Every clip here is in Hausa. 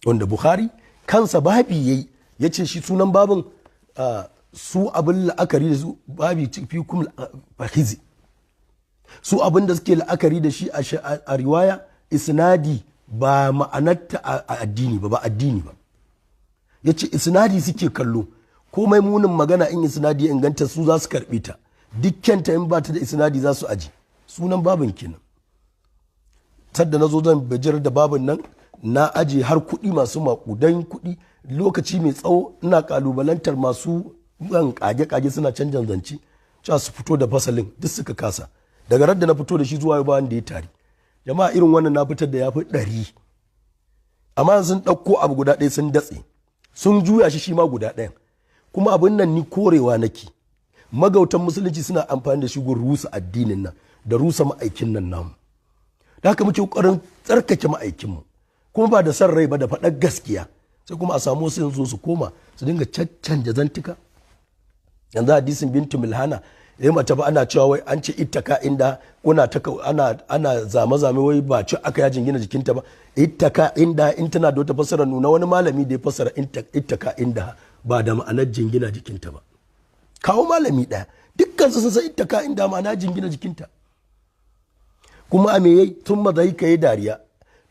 Wanda Bukhari kansa babi yayi, ya ce shi sunan babin su abin la'akari da su babi fi kum fahizi, su abin da suke la'akari da shi a riwaya isnadi ba ma'anarta a addini ba, ba addini ba. Ya ce isnadi suke kallo, komai munin magana in isnadi ya inganta su za su karɓi ta, dukkanta in ba ta da isnadi za su aji. Sunan babin kenan. Sadda na zo zan bajar da babin nan, na aje har kuɗi masu maƙudan kuɗi lokaci mai tsawo, ina kalubalantar masu yan kage-kage suna canjan zance cewa su fito da fasalin, duk suka kasa. Daga radda na fito da shi zuwa ba wanda ya tari. Jama'a, irin wannan na fitar da ya fi 100, amma sun ɗauko abu guda ɗaya sun datse, sun juya shi, shi ma guda ɗayan. Kuma abin nan ni korewa nake, magautan musulunci suna amfani da shi gurin rusa addinin nan da rusa ma'aikin nan namu. Da haka muke ƙoƙarin tsarkake ma'aikinmu, kuma ba da son rai ba, da faɗar gaskiya. Sai kuma a samu wasu yanzu su koma su dinga caccanja zantuka. Yanzu hadisin Bintu Milhana ya mace ba, ana cewa wai an ce ittaka inda kuna ta ana zame zame, wai ba ci aka yajin gina jikinta ba. Ittaka inda in tana da wata fassara, nuna wani malami da ya fassara ittaka inda ba da ma'anar jingina jikinta ba. Kawo malami ɗaya. Dukkan su sun san ittaka inda ma'ana jingina jikinta. Kuma a me yayi? Tun ma ka yi dariya.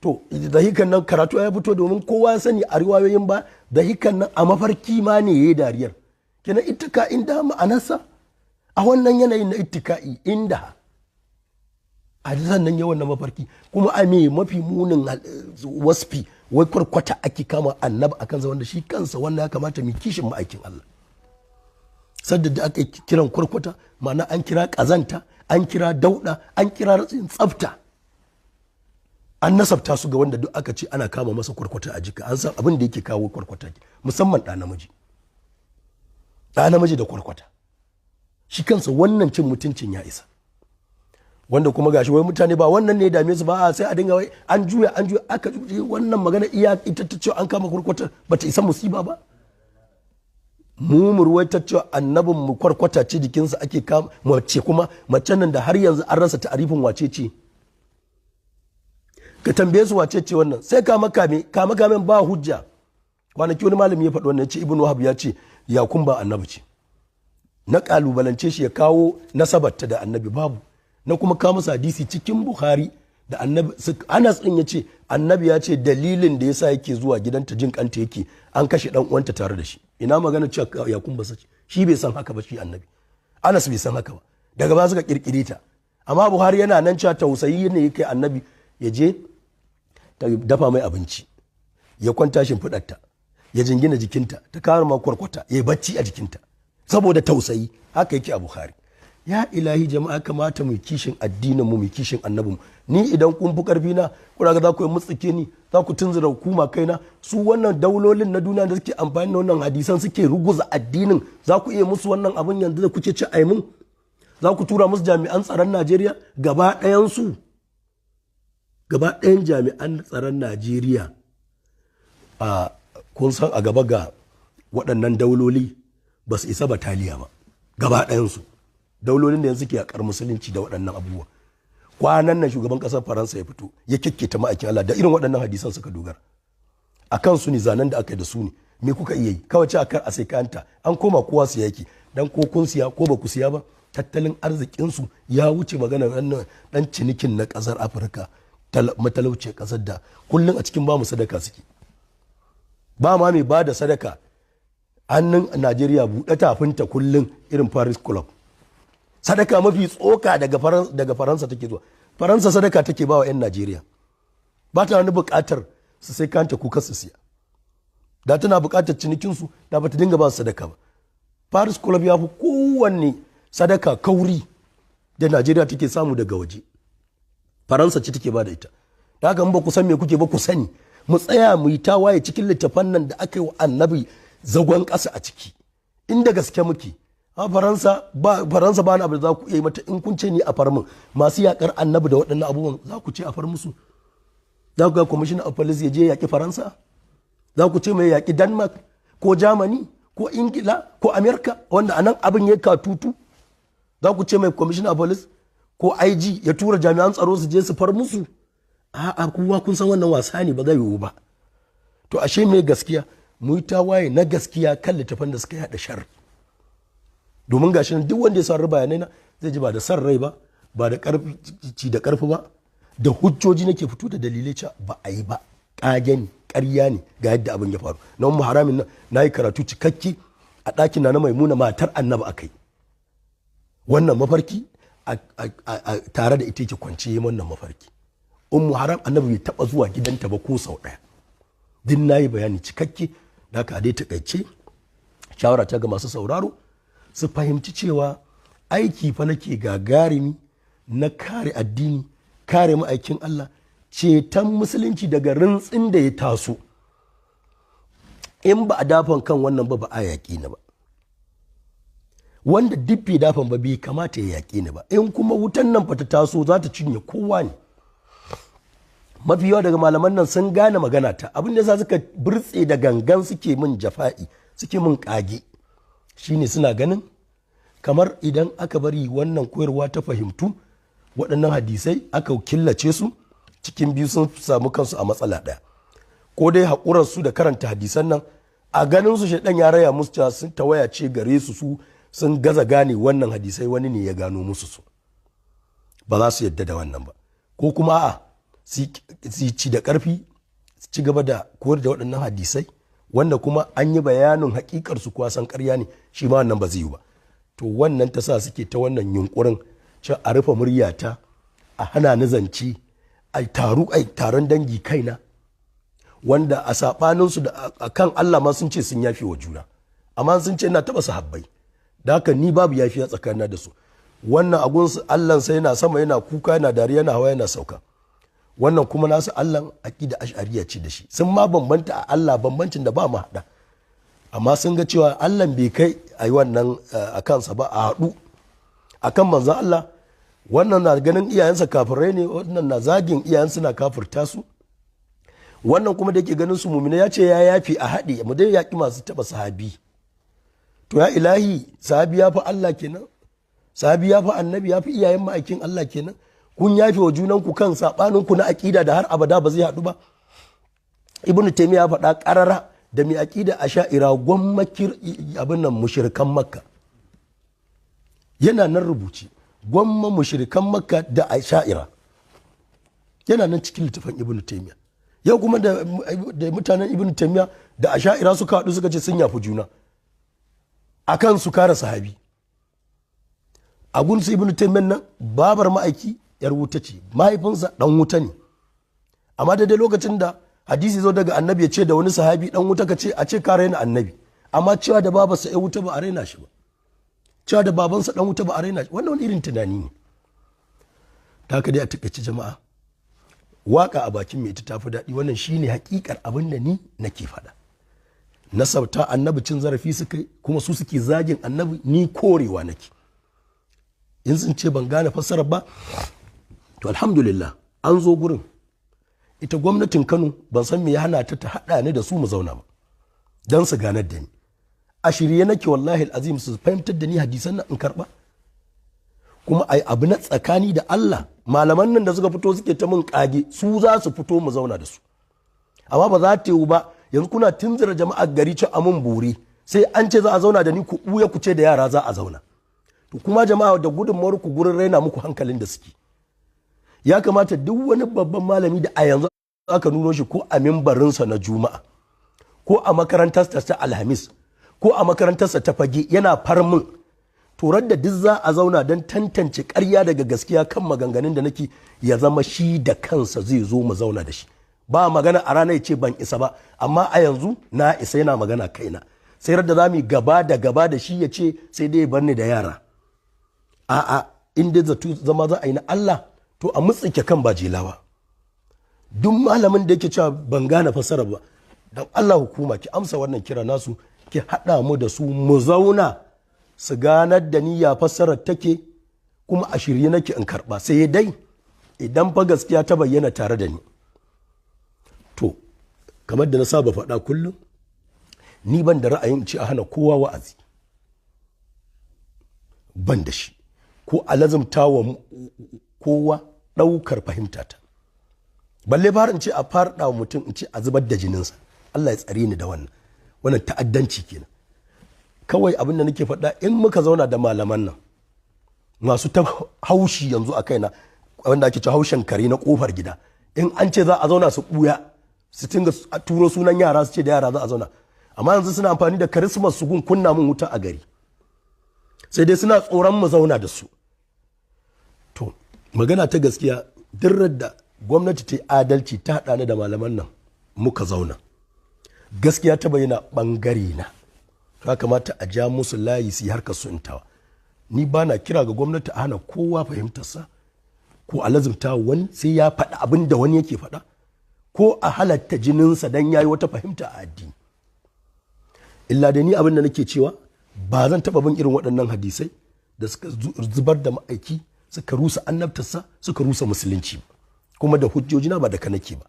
To dahikan nan karatu ya fito, domin kowa ya sani a riwayoyin ba dahikan nan a mafarki ma ne yayi dariyar. Kenan ittaka inda ma'anarsa a wannan yanayin na ittika'i inda a sannan yawan na mafarki. Kuma a me mafi munin wasfi, wai kwarkwata ake kama annabi akan sa, wanda shi kansa wannan ya kamata mu kishin ma'aikin Allah. Sadda da aka kiran kwarkwata, ma'ana an kira kazanta, an kira dauda, an kira ratsin tsafta, an nasabta su ga wanda duk aka ce ana kama masa kwarkwata a jika. An san abin da yake kawo kwarkwata, musamman ɗa namiji, ɗa namiji da kwarkwata. Shi kansa wannan cin mutuncin ya isa. Wanda kuma gashi wai mutane ba wannan ne dame su ba, a sai a dinga wai an juya, an juya, aka juya wannan magana. Iya ita ta cewa an kama kwarkwata bata isa musiba ba. Mu ruwaitar cewa annabin mu kwarkwata ce jikinsa ake kama mace, kuma macen nan da har yanzu an rasa ta'arifin wace ce. Ka tambaye su wace ce wannan, sai kama kame, kama kamen ba hujja. Kwanaki wani malami ya faɗi wannan, ya ce Ibn Wahab ya ce Yakun ba annabi ce. Na kalubalance shi ya kawo nasabarta da annabi, babu. Na kuma kawo masa hadisi cikin Bukhari da annabi Anas din ya ce annabi ya ce dalilin da yasa yake zuwa gidanta jin kanta yake, an kashe dan uwanta tare da shi. Ina magana cewa Yakun ba sace? Shi bai san haka ba, shi annabi Anas bai san haka ba, daga ba suka kirkire ta. Amma Buhari yana nan cewa tausayi ne yake, annabi ya je ta dafa mai abinci, ya kwanta shimfiɗarta, ya jingina jikinta, ta kawo ma kwarkwata, ya bacci a jikinta saboda tausayi. Haka yake a Bukhari. Ya ilahi, jama'a, kamata mu kishin addinin mu, mu kishin annabin. Ni idan kun fi karfi na, kuna ga za ku yi mutsike ni, za ku tunzura hukuma kaina. Su wannan daulolin na duniya da suke amfani da wannan hadisan suke ruguza addinin, za ku iya musu wannan abin yanzu da kuke ci aimin? Za ku tura musu jami'an tsaron Najeriya gaba ɗayan su, gaba ɗayan jami'an tsaron Najeriya a kun san a gaba ga waɗannan dauloli ba su isa bataliya ba, gaba ɗayansu daulolin da yanzu ke yakar musulunci da waɗannan abubuwa. Kwanan nan shugaban ƙasar Faransa ya fito ya kekketa ma'aikin Allah da irin waɗannan hadisan suka dogara a kan su ne, zanen da aka yi da su ne. Me kuka iya yi? Kawai ci akar a sai kanta, an koma kowa su yaki dan ko kun siya ko ba ku siya ba, tattalin arzikinsu ya wuce magana wannan dan cinikin na ƙasar Afirka matalauciyar ƙasar da kullum a cikin ba mu sadaka suke. Ba ma mai ba da sadaka hannun Najeriya buɗe tafinta kullum irin Paris Club. Sadaka mafi tsoka daga Faransa take zuwa. Faransa sadaka take ba wa 'yan Najeriya, ba ta wani buƙatar su sai kanta kuka su siya. Da tana buƙatar cinikinsu, da ba ta dinga ba su sadaka ba. Paris Club ya fi kowanne sadaka kauri da Najeriya take samu daga waje. Faransa ce take ba da ita. Da haka in ba ku san me kuke ba, ku sani, mu tsaya mu yi tawaye cikin littafan nan da aka yi wa annabi zagon ƙasa a ciki, inda gaske muke. A Faransa ba, Faransa ba abu da za ku iya yi mata. In kun ce ni a farmin masu yakar annabi da waɗannan abubuwan, za ku ce a far musu? Za ku ga commissioner of police ya je yaƙi Faransa? Za ku ce mai yaƙi Denmark ko Germany ko Ingila ko America, wanda anan abin ya katutu? Za ku ce mai commissioner of police ko IG ya tura jami'an tsaro su je su far musu? A'a, kowa kun san wannan wasa ne, ba zai yiwu ba. To To ashe mai gaskiya mu yi tawaye na gaskiya kan littafan da suka yada sharri. Domin gashi nan duk wanda ya saurari bayanai na zai ji ba da san rai ba, ba da karfi ci da karfi ba, da hujjoji nake fito da dalilai cewa ba a yi ba, kage ne, ƙarya ne, ga yadda abin ya faru. Na Ummu Haramin nan na yi karatu cikakke a ɗakin na Maimuna matar Annabi akai wannan mafarki, tare da ita yake kwance wannan mafarki. Ummu Haram Annabi bai taba zuwa gidanta ba ko sau ɗaya. Din na yi bayani cikakke. Da haka dai takaice shawara ta ga masu sauraro su fahimci cewa aiki fa nake gagarumi na kare addini, kare ma'aikin Allah, ceton musulunci daga rintsin da ya taso. In ba a dafan kan wannan ba, ba a yaƙi ni ba. Wanda duk bai dafan ba bai kamata ya yaƙi ni ba. In kuma wutan nan fa ta taso za ta cinye kowa ne. Mafi yawa daga malaman nan sun gane magana ta. Abin da yasa suka burtse da gangan suke min jafa'i, suke min kage, shine suna ganin kamar idan aka bari wannan koyarwa ta fahimtu, waɗannan hadisai aka killace su, cikin biyu sun samu kansu a matsala ɗaya. Ko dai haƙurar su da karanta hadisan nan, a ganin su shaidan ya raya musu cewa sun tawaya ce gare su, su sun gaza gane wannan hadisai, wani ne ya gano musu su, ba za su yadda da wannan ba. Ko kuma a'a, su ci da ƙarfi su ci gaba da koyar da waɗannan hadisai wanda kuma an yi bayanin hakikar su kuwa san ƙarya ne, shi ma wannan ba zai yi ba. To wannan ta sa suke ta wannan yunkurin cewa a rufe muryata, a hana ni zance, a taru a taron dangi kaina, wanda a saɓaninsu da a kan Allah ma sun ce sun yafe wa juna, amma sun ce ina taɓa sahabbai, da haka ni babu yafiya tsakanina da su. Wannan agunsu Allah sai yana sama yana kuka yana dariya yana hawa yana sauka. Wannan kuma nasu Allah aqida ash'ariya ce da shi. Sun ma bambanta a Allah, bambancin da ba mu haɗa, amma sun ga cewa Allah bai kai a yi wannan a kansa ba, a haɗu a kan manzan Allah. Wannan na ganin iyayensa kafirai ne, wannan na zagin iyayensu na kafirta su. Wannan kuma da yake ganin su mumina ya ce ya yafi a haɗe mu dai yaƙi masu taɓa sahabi. To ya ilahi, sahabi ya fi Allah kenan, sahabi ya fi annabi, ya fi iyayen ma'aikin Allah kenan. Kun yafe wa junanku kan saɓaninku na aƙida da har abada ba zai haɗu ba. Ibnu Taymiyyah ya faɗa ƙarara da mai aƙida asha'ira gwammakir abin nan mushrikan Makka, yana nan rubuce, gwamma mushrikan Makka da asha'ira, yana nan cikin littafin Ibnu Taymiyyah. Yau kuma da mutanen Ibnu Taymiyyah da asha'ira suka haɗu suka ce sun yafi juna akan su kare sahabi. A gunsu Ibnu Taymiyyah nan babar ma'aiki yar wuta ce, mahaifinsa dan wuta ne. Amma daidai lokacin da hadisi zo daga annabi ya ce da wani sahabi dan wuta, ka ce a ce ka raina annabi, amma cewa da babarsa ya wuta ba a raina shi ba, cewa da babansa dan wuta ba a raina shi. Wannan wani irin tunani ne. Ta haka dai a takaice jama'a, waka a bakin mai ita tafi daɗi. Wannan shine hakikar abin da ni nake faɗa. Nasabta annabi cin zarafi suka kuma su suke zagin annabi, ni korewa nake. In sun ce ban gane fassarar ba, to alhamdulillah an zo gurin. Ita gwamnatin Kano ban san me ya hana ta ta haɗa ni da su mu zauna ba don su ganar da ni. A shirye nake wallahi azim su fahimtar da ni hadisan nan in karɓa. Kuma ai abu na tsakani da Allah, malaman nan da suka fito suke ta mun kage, su za su fito mu zauna da su. Amma ba za ta yiwu ba yanzu kuna tunzura jama'ar gari ci amun bore, sai an ce za a zauna da ni ku buya ku ce da yara za a zauna. To kuma jama'a da gudunmawar ku gurin raina muku hankalin da suke. Ya kamata duk wani babban malami da a yanzu aka nuno shi ko a mimbarinsa na Juma'a, ko a makarantarsa ta Alhamis, ko a makarantarsa ta Fage yana farmin, turar da duk za a zauna don tantance ƙarya daga gaskiya kan maganganun da nake, ya zama shi da kansa zai zo mu zauna da shi. Ba magana a ranar ya ce ban isa ba, amma a yanzu na isa yana magana kaina. Sai da za mu gaba da gaba da shi ya ce sai dai ya bar ni da yara. A'a, in dai zato zama za a yi na Allah, to a mutsike kan ba jelawa. Duk malamin da yake cewa ban gane fassara ba, don Allah hukuma ki amsa wannan kira nasu, ki haɗa mu da su mu zauna su ganar da ni ya fassarar take, kuma a shirye nake in karɓa. Sai dai idan fa gaskiya ta bayyana tare da ni, to kamar da na saba faɗa kullum, ni ban da ra'ayin ci a hana kowa wa'azi, ban da shi, ko a lazumta wa kowa ɗaukar fahimtata, balle fara in ce a farɗa wa mutum in ce a zubar da jininsa. Allah ya tsare ni da wannan. Wannan ta'addanci kenan. Kawai abin da nake faɗa, in muka zauna da malaman nan masu ta haushi yanzu a kaina, wanda ake ci haushin kare na kofar gida, in an ce za a zauna su buya, su tinga turo sunan yara su ce da yara za a zauna. Amma yanzu suna amfani da Christmas su gun kunna mun wuta a gari, sai dai suna tsoron mu zauna da su. To magana ta gaskiya, duk da gwamnati ta adalci ta haɗa ni da malaman nan muka zauna, gaskiya ta bayyana ɓangare na, ya kamata a ja musu layi su yi harkar su intawa. Ni ba na kira ga gwamnati a hana kowa fahimtarsa, ko a lazimta wani sai ya faɗa abin da wani yake faɗa, ko a halatta jininsa don ya yi wata fahimta a addini. Illa da ni abin da nake cewa, ba zan taɓa bin irin waɗannan hadisai da suka zubar da ma'aiki, suka rusa annabtarsa, suka rusa musulunci, kuma da hujjojina ba da ka nake ba.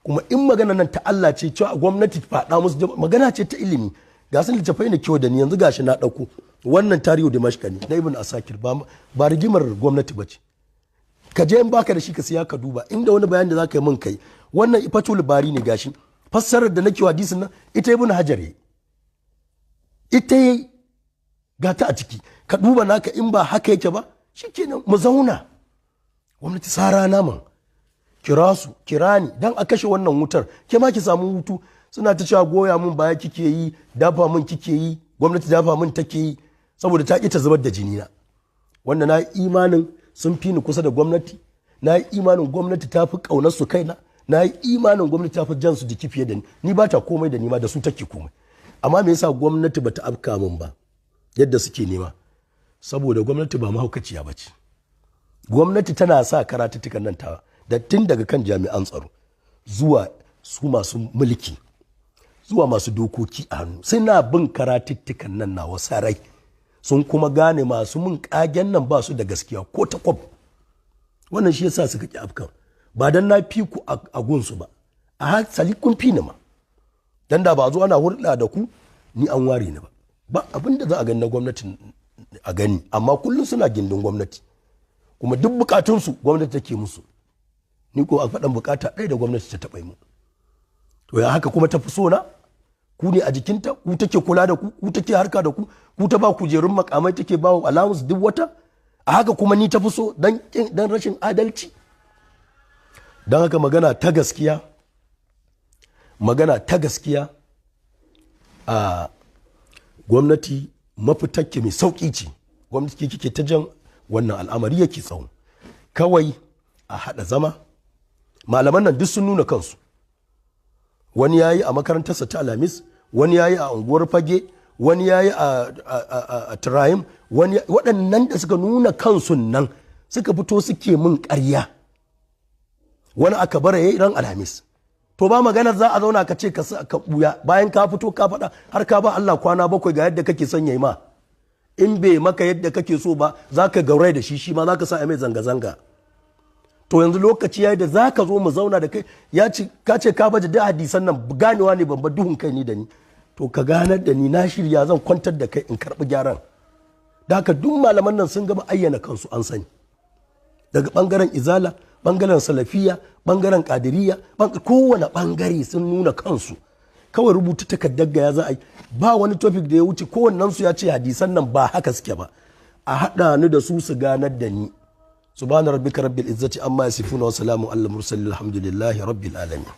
Kuma in magana nan ta Allah ce, cewa gwamnati faɗa musu magana ce ta ilimi, ga sun littafai ne kyau da ni yanzu gashi na ɗauko wannan Tarihu Dimashka ne na Ibn Asakir, ba rigimar gwamnati ba ce. Ka je in baka da shi ka siya ka duba, inda wani bayani da za ka yi min kai. Wannan Fatul Bari ne, gashi fassarar da nake wa hadisin nan ita Ibn Hajar yayi, ita yayi, ga ta a ciki, ka duba naka in ba haka yake ba shikenan mu zauna. Gwamnati sara naman kira su, kira ni dan a kashe wannan wutar, ke ma ki samu hutu. Suna ta cewa goya mun baya kike yi, dafa mun kike yi, gwamnati dafa mun take yi, saboda ta ki ta zubar da jini na. Wanda na imanin sun fi ni kusa da gwamnati, na yi imanin gwamnati ta fi ƙaunar su kaina, na yi imanin gwamnati ta fi jan su jiki fiye da ni, ni ba ta komai da ni ma da su take komai. Amma me yasa gwamnati bata afka min ba yadda suke nema? Saboda gwamnati ba mahaukaciya ba ce. Gwamnati tana sa karatuttukan nan ta da tun daga kan jami'an tsaro zuwa su masu mulki zuwa masu dokoki a hannu, suna bin karatuttukan nan na wasarai, sun kuma gane masu mun kagen nan ba su da gaskiya ko ta kwab. Wannan shi yasa suka ki afkan, ba dan na fi ku a gunsu ba, a hasali kun fi ni ma, dan da ba zo ana hurɗa da ku ni an ware ni ba, ba abin da za a gani na gwamnati a gani. Amma kullum suna gindin gwamnati, kuma duk bukatunsu gwamnati take musu. Ni ko a faɗan bukata ɗaya da gwamnati ta taɓa yi mu, to ya haka kuma ta fi so na? Ku ne a jikinta, ku take kula da ku, ku take harka da ku, ku ta ba kujerun makamai, take ba wa allowance duk wata. A haka kuma ni ta fi so dan rashin adalci. Don haka magana ta gaskiya, magana ta gaskiya, a gwamnati mafitakki mai sauƙi ce. Gwamnati kike ta jan wannan al'amari yake tsawo. Kawai a haɗa zama, malaman nan duk sun nuna kansu. Wani yayi a makarantarsa ta Alhamis, wani yayi a unguwar Fage, wani yayi a Turayim, wani waɗannan da suka nuna kansu nan suka fito suke mun ƙarya. Wani aka bara yayi ran Alhamis. To ba maganar za a zauna ka ce ka buya bayan ka fito ka faɗa har ka ba Allah kwana 7 ga yadda kake son yayi ma. In bai maka yadda kake so ba za ka gaurai da shi, shi ma za ka sa a mai zanga-zanga. To yanzu lokaci yayi da za ka zo mu zauna da kai, ya ce ka ce ka baje da hadisan nan, ganewa ne ban ba duhun kai ni da ni. To ka ganar da ni, na shirya zan kwantar da kai in karɓi gyaran. Da haka duk malaman nan sun gama ayyana kansu an sani. Daga bangaren Izala, bangaren Salafiya, bangaren Kadiriya, kowane bangare sun nuna kansu. Kawai rubuta takardar ga ya za a yi, ba wani topic da ya wuce kowannen su ya ce hadisan nan ba haka suke ba. A haɗa ni da su su ganar da ni. Subhana rabbika rabbil izzati amma yasifuna wa salamun alal mursalin, alhamdulillahi rabbil alamin.